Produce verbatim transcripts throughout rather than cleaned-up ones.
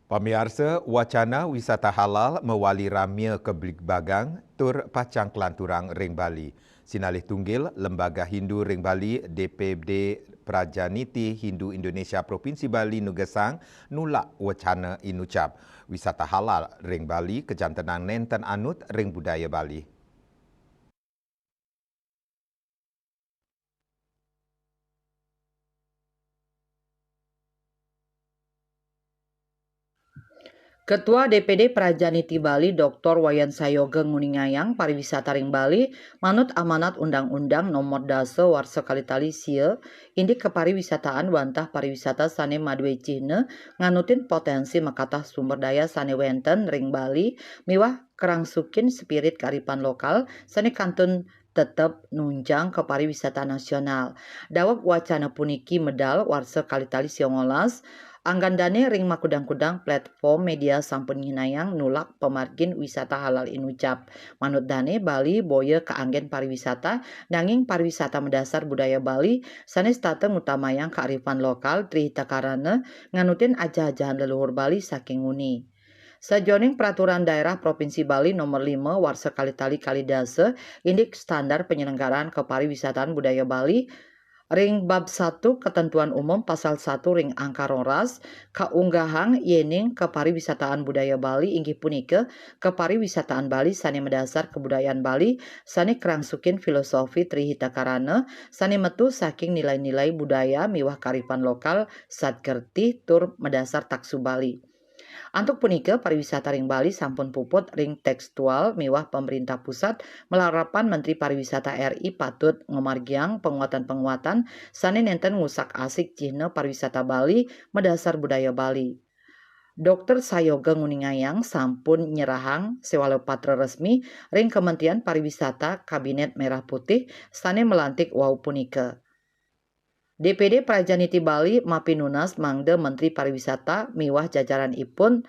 Pamiarsa, wacana wisata halal mawali ramia kabligbagang tur pacang kalanturang ring Bali. Sinalih tunggil, Lembaga Hindu ring Bali, D P D Prajaniti Hindu Indonesia Provinsi Bali nugesang nulak wacana inucap. Wisata halal ring Bali kajantenang nenten anut ring budaya Bali. Ketua D P D Prajaniti Bali, Doktor Wayan Sayoga nguningayang pariwisata ring Bali manut amanat Undang-Undang Nomor Dasa warsa kalitali sia, indik kapariwisataan wantah pariwisata sane madue cihna nganutin potensi makatah sumber daya sane wenten ring Bali miwah karangsukin spirit kearifan lokal sane kantun tetep nunjang kapariwisata nasional. Daweg wacana puniki medal warsa kalitali sia ngolas, anggan dane ring makudang-kudang platform media sampun nyihnayang nulak pamargin wisata halal inucap. Manut dane, Bali boya kaanggen pariwisata, nanging pariwisata madasar budaya Bali sane setata ngutamayang kaarifan lokal, trihita karana nganutin ajah-ajahan leluhur Bali saking nguni. Sajeroning Peraturan Daerah Provinsi Bali Nomor lima warsa kalitali kalidasa, indik standar penyelenggaraan kepariwisataan budaya Bali, ring bab satu ketentuan umum pasal satu ring angka roras, kaunggahang yening kepariwisataan budaya Bali inggih punika kepariwisataan Bali sane madasar kebudayaan Bali, sane karangsukin filosofi trihita karana, sane metu saking nilai-nilai budaya miwah karifan lokal, satgertih tur madasar taksu Bali. Antuk punika, pariwisata ring Bali sampun puput ring tekstual miwah pemerintah pusat, malarapan Menteri Pariwisata R I patut ngamargiang panguatan-panguatan sane nenten ngusak-asik cihna pariwisata Bali madasar budaya Bali. Doktor Sayoga nguningayang sampun nyerahang sewala patra resmi ring Kementerian Pariwisata Kabinet Merah Putih sane malantik wau punika. D P D Prajaniti Bali mapinunas mangda Menteri Pariwisata miwah jajaranipun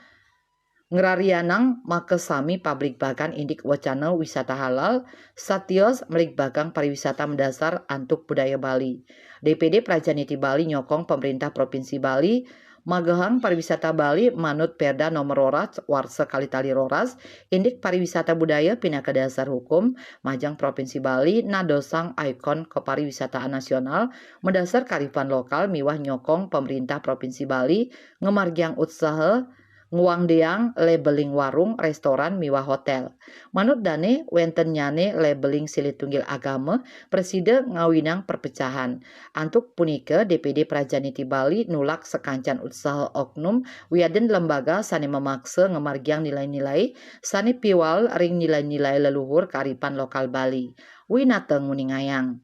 ngrarianang makasami pabligbagan indik wacana wisata halal, satios mligbagang pariwisata madasar antuk budaya Bali. D P D Prajaniti Bali nyokong Pemerintah Provinsi Bali magehang pariwisata Bali manut Perda Nomor Roras warsa kalitali roras, indik pariwisata budaya pinaka dasar hukum, majeng Provinsi Bali nadosang ikon kepariwisataan nasional madasar karifan lokal miwah nyokong Pemerintah Provinsi Bali ngamargiang utsaha ngwangdiang labeling warung, restoran, miwah hotel. Manut dane, wentennyane labeling silih tunggil agama prasida ngawinang perpecahan. Antuk punika, D P D Prajaniti Bali nulak sakancan utsaha oknum wiadin lembaga sane mamaksa ngamargiang nilai-nilai sane piwal ring nilai-nilai leluhur kaarifan lokal Bali. Winata nguningayang.